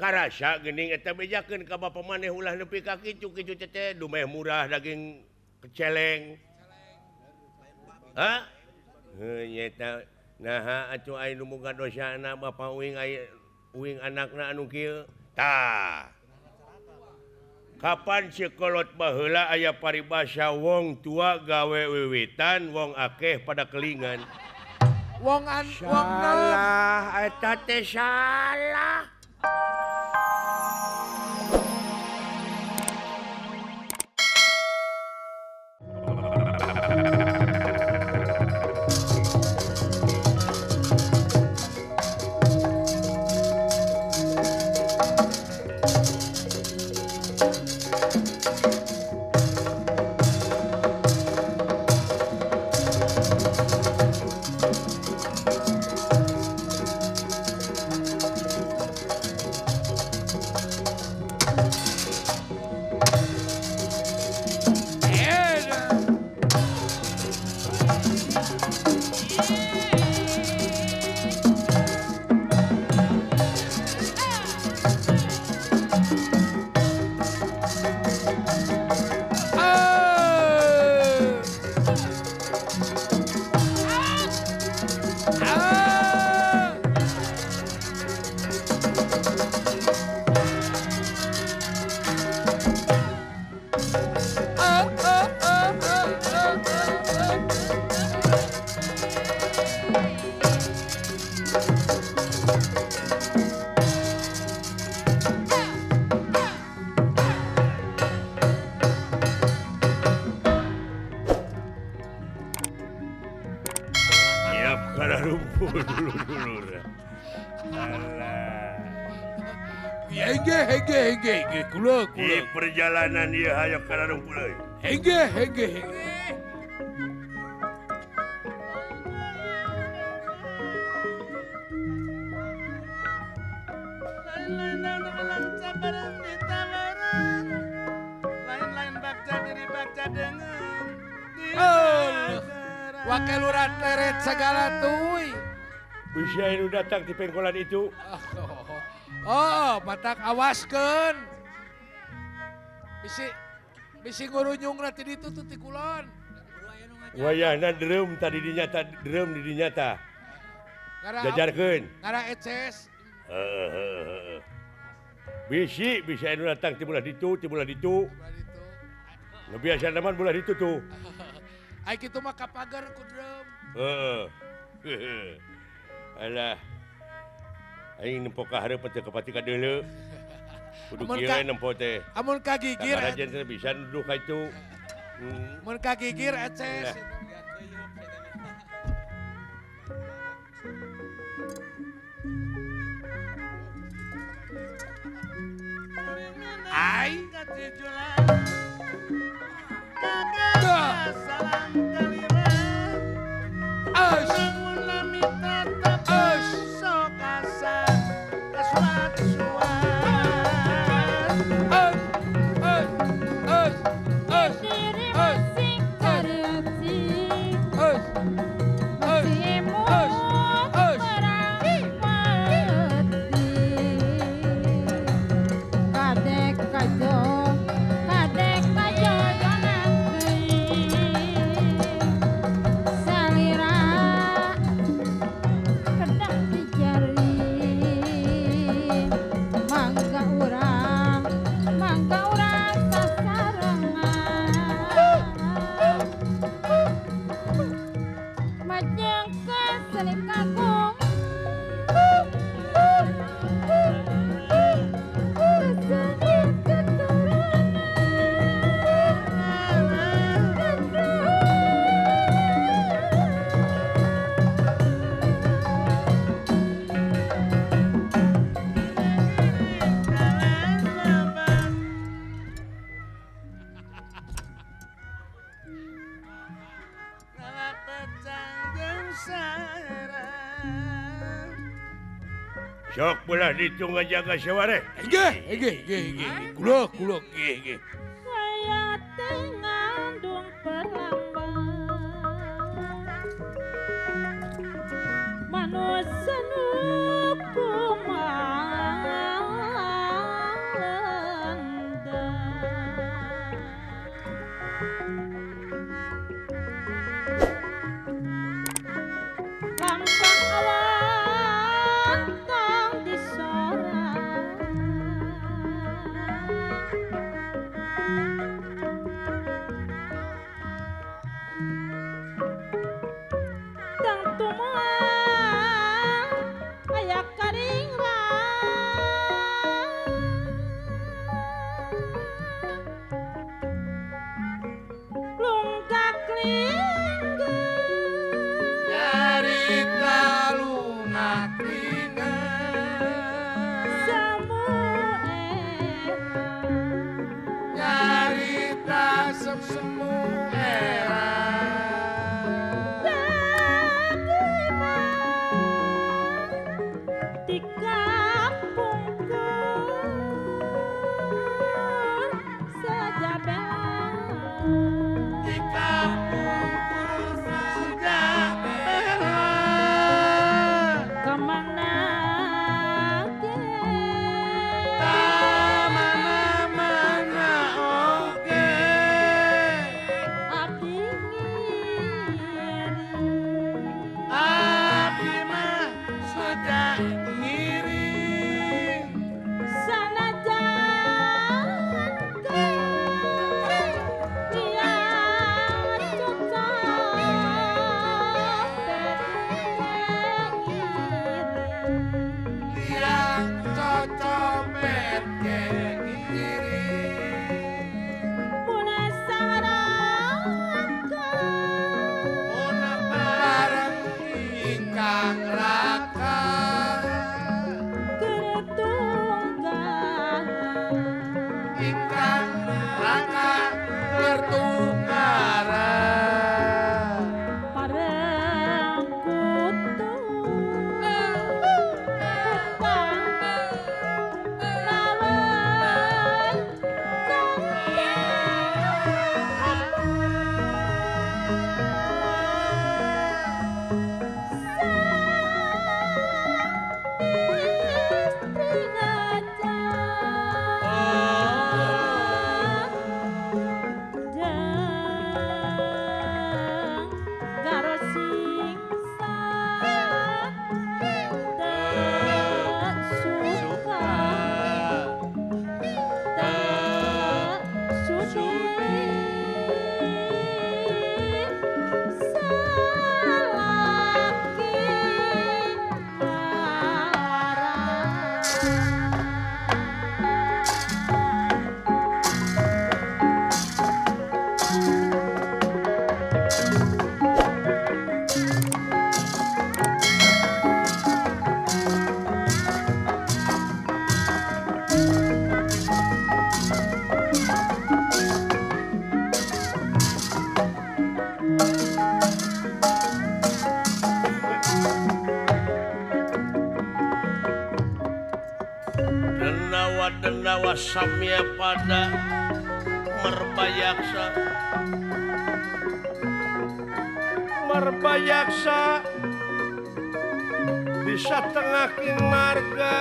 Karasa geuning eta bejakeun ka bapa maneh ulah nepi ka kitu kitu teh dumeh murah daging keceleng. Hah? Heuh nyeta naha atuh aya nu boga dosana bapa uing aya uing anakna anu kieu. Tah. Kapan sekolot baheula aya paribasa wong tua gawe wiwitan wong akeh pada kelingan. Wong an wong salah eta teh salah. Di perjalanan dia hayo kana rumpul euy. Hege hege hege. Lain-lain bagja diri bagja dengan. Wakil lurah teret segala tuy. Bisa nu datang di pengkolan itu. Oh, batak awaskeun. Bisi bisi ngurunyung ti ditu tuh ti kulon. Wayahna drum tadi dinyata drum di dinyata. Jajarkeun. Ngara eces. Heeh. Bisi bisa anu datang ti bulah ditu, ti bulah ditu. Nu biasa mah bulah ditu tuh. Ai kitu mah ka pagar ku drum. Heeh. Alah. Aing nempo ka hareup teh kapati ka deuleu. Kudu kieu nempo teh. Amun kagigir rajen teh bisa nuduh ka itu. Mun kagigir eces. Ai Sok belah ditu ngajaga seware. Nggih, nggih, nggih, nggih. Kula, kula, nggih, nggih. Saya tengandung perlambang. Manusia nu kumaha. Tumoal aya karingrang lunggak linggeng nyarita lungak linggeng semu era nyarita semu era Denawa samya pada merbayaksa merbayaksa bisa tengah marga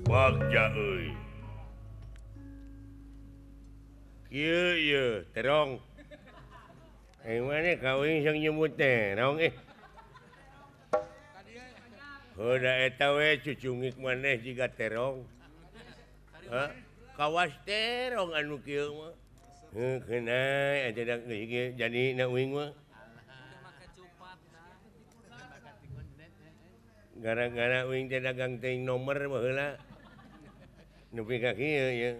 bagja euy. Ieu ieu terong. Mana kawin sang nyebut terong eh. Heuh da eta we cucungik maneh jiga terong. Hah? Kawas terong anu kieu mah. Heuh keuna eta da jadi na uing mah. Gara-gara uing teh dagang teuing nomor baheula. Nepi ka kieu ye.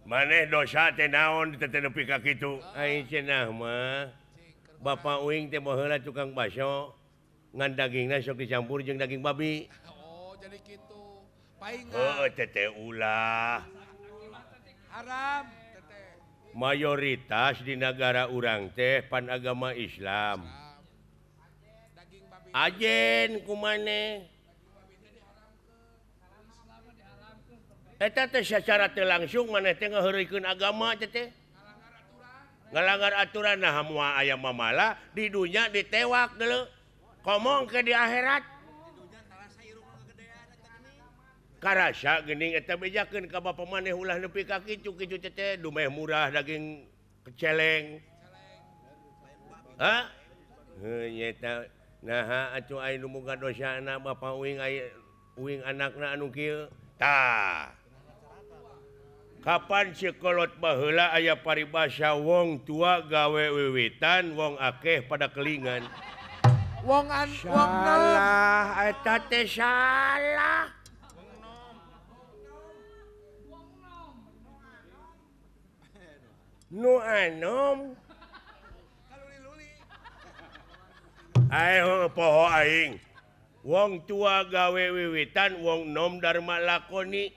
Maneh dosa teh naon teh nepi ka kitu. Ai cenah mah bapak uing teh baheula tukang bakso ngan dagingna sok dicampur jeung daging babi. Oh, jadi kitu. Paingan. Heuh teh ulah. Haram teteh. Mayoritas di nagara urang teh pan agama Islam. Daging babi. Ajen kumaneh. Eta teh secara teu langsung maneh teh ngaheureuykeun agama teh teh. Ngalanggar aturan nah moal aya mamala di dunya ditewak deuleu. Komong ke di akhirat. Karasa geuning eta bejakeun ka bapa maneh ulah nepi ka kitu kitu teh teh dumeh murah daging keceleng. Hah? Heuh nyeta Nah atuh aya nu boga dosana bapa uing aya uing anakna anu kieu. Tah. Kapan sekolot baheula aya paribasa wong tua gawe wiwitan wong akeh pada kelingan. Wong an wong salah eta teh salah. Nu anom. Ayo poho aing. Wong tua gawe wiwitan wong nom dharma lakoni.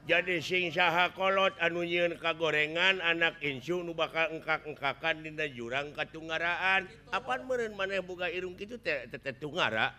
Jadi sing saha kolot anu nyieun kagorengan anak insu nu bakal engkak-engkakan dina jurang katungaraan. Apan meureun maneh boga irung kitu teh teh tungara.